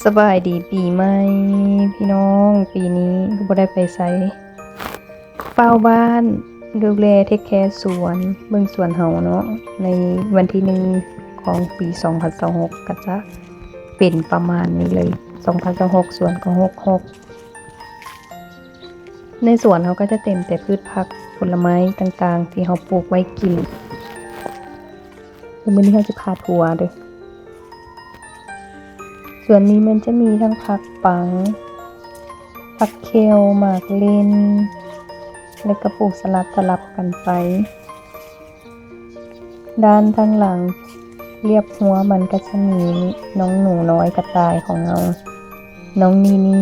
ສະບາຍດີປີໃໝ່ພີ່ນ້ອງ, ປີນີ້ກໍບໍ່ໄດ້ໄປໃສ ເຝົ້າບ້ານ ດູແລເທກແຄສວນ ເບິ່ງສວນເຮົາເນາະ. ໃນວັນທີໜຶ່ງຂອງປີສອງພັນຊາວຫົກ ກໍຈະເປັນປະມານນີ້ເລີຍ, ສອງພັນຊາວຫົກ ສວນກໍຫົກຫົກ. ໃນສວນເຮົາກໍຈະເຕັມແຕ່ພືດຜັກຜົນລະໄມ້ຕ່າງໆ ທີ່ເຮົາປູກໄວ້ກິນ. ແລ້ວມື້ນີ້ເຮົາຈະພາທົວເດີ້. ສວນນີ້ມັນຈະມີທັງຜັກປັງ, ຜັກແຂ້ວ, ໝາກເລັ່ນ ແລະກະປູກສະຫຼັບສະຫຼັບກັນໄປ. ດ້ານທາງຫຼັງລຽບຮົວມັນກໍຈະມີນ້ອງໜູນ້ອຍກະຕ່າຍຂອງເຮົາ, ນ້ອງນີນີ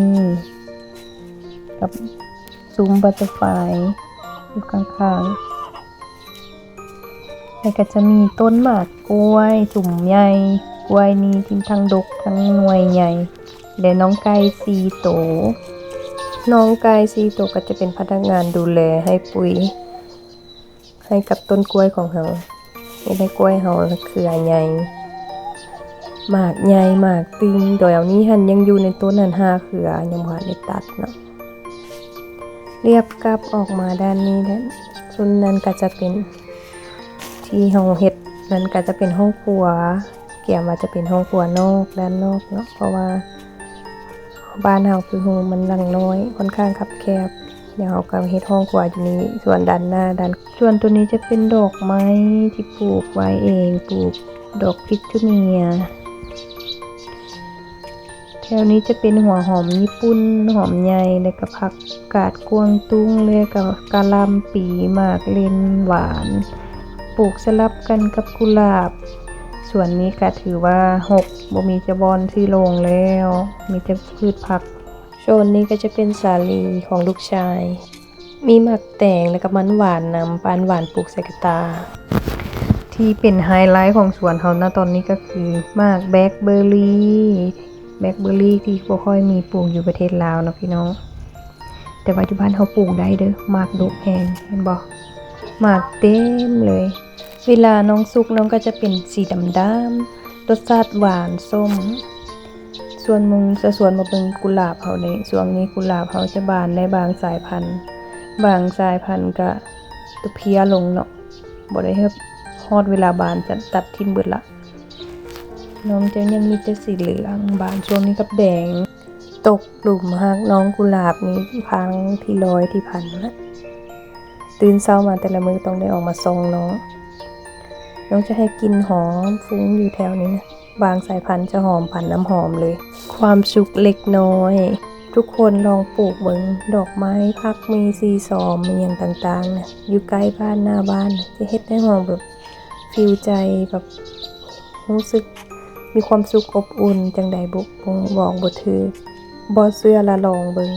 ກັບຊຸມບັດເຕີຟາຍຢູ່ຂ້າງໆ. ແລ້ວກໍຈະມີຕົ້ນໝາກກ້ວຍສຸມໃຫຍ່, ກ້ວຍນີ້ທີ່ທັງດົກທັງໜ່ວຍໃຫຍ່ ແລະ ນ້ອງໄກ່ສີ່ໂຕ. ນ້ອງໄກ່ສີ່ໂຕກໍຈະເປັນພະນັກງານດູແລໃຫ້ປຸ໋ຍໃຫ້ກັບຕົ້ນກ້ວຍຂອງເຮົາ, ເຮັດໃຫ້ກ້ວຍເຮົາເຄືອໃຫຍ່, ໝາກໃຫຍ່, ໝາກຕຶງ. ດຽວນີ້ຫັ້ນຍັງຢູ່ໃນຕົ້ນຫັ້ນຫ້າເຄືອ, ຍັງບໍ່ທັນໄດ້ຕັດເນາະ. ລຽບກັບອອກມາດ້ານນີ້ແຫຼະ, ສ່ວນນັ້ນກໍຈະເປັນທີ່ເຮົາເຮັດ, ນັ້ນກໍຈະເປັນຫ້ອງຄົວ, ກຽມວ່າຈະເປັນຫ້ອງຄົວນອກ, ດ້ານນອກເນາະ, ເພາະວ່າບ້ານເຮົາຄືຮູ້ມັນຫຼັງນ້ອຍ, ຂ້ອນຂ້າງຄັບແຄບ. ດຽວເຮົາກໍເຮັດຫ້ອງຄົວຢູ່ນີ້, ສ່ວນດ້ານໜ້າ, ດ້ານ, ສ່ວນໂຕນີ້ຈະເປັນດອກໄມ້ທີ່ປູກໄວ້ເອງ, ປູກດອກພິກທູເນຍ. ແຖວນີ້ຈະເປັນຫົວຫອມຍີ່ປຸ່ນ, ຫອມໃຫຍ່ ແລະກະຜັກກາດກວາງຕຸ້ງ ແລະກະກະຫຼ່ຳປີ, ໝາກເລັ່ນຫວານ, ປູກສະຫຼັບກັນກັບກຸຫຼາບ. ສວນນີ້ກະຖືວ່າຮົກ, ບໍ່ມີຈະບ່ອນຊິລົງແລ້ວ, ມີແຕ່ພືດຜັກ. ໂຊນນີ້ກໍຈະເປັນສາລີຂອງລູກຊາຍ. ມີໝາກແຕງ ແລ້ວກໍມັນຫວານນຳ, ປານຫວານປູກໃສ່ກະຕ່າ. ທີ່ເປັນໄຮໄລຂອງສວນເຮົານະຕອນນີ້ກໍຄືໝາກແບລັກເບີຣີ, ແບລັກເບີຣີທີ່ບໍ່ຄ່ອຍມີປູກຢູ່ປະເທດລາວເນາະພີ່ນ້ອງ, ແຕ່ວ່າຢູ່ບ້ານເຮົາປູກໄດ້ເດີ້, ໝາກດົກແຮງ, ເຫັນບໍ່? ໝາກເຕັມເລີຍ. ເວລານ້ອງສຸກ ນ້ອງກໍຈະເປັນສີດຳໆ, ລົດຊາດຫວານສົ້ມ. ສ່ວນມຸງ ສະ ສວນມາເບິ່ງກຸຫຼາບເຮົາເດ້, ຊ່ວງນີ້ກຸຫຼາບເຮົາຈະບານໃນບາງສາຍພັນ, ບາງສາຍພັນກະຕົວເພຍລົງເນາະ, ບໍ່ໄດ້ເຮັດຮອດເວລາບານ, ຈະຕັດຖິ້ມເບິດລະ. ນ້ອງເຈົ້າຍັງມີແຕ່ສີເຫຼືອງບານ, ຊ່ວງນີ້ກັບແດງ. ຕົກ ຫຼຸມຮັກນ້ອງກຸຫຼາບນີ້ຄັ້ງທີຮ້ອຍທີ່ພັນນະ. ຕື່ນເຊົ້າມາແຕ່ລະມື້ຕ້ອງໄດ້ອອກມາສ່ອງນ້ອງ. ນ້ອງຈະໃຫ້ກິ່ນຫອມຟຸ້ງຢູ່ແຖວນີ້ນະ. ບາງສາຍພັນຈະຫອມປານນ້ຳຫອມເລີຍ. ຄວາມສຸກເລັກນ້ອຍ. ທຸກຄົນລອງປູກເບິ່ງ ດອກໄມ້, ຜັກ, ມີຊີຊອມ, ມີຫຍັງຕ່າງໆນະ, ຢູ່ໃກ້ບ້ານ, ໜ້າບ້ານນະ, ຈະເຮັດໃຫ້ເຮົາແບບຟີລໃຈ ແບບ ຮູ້ສຶກມີຄວາມສຸກອົບອຸ່ນຈັ່ງໃດບຸ, ບໍ່ ບອກບໍ່ຖືກ. ບໍ່ເຊື່ອລະລອງເບິ່ງ.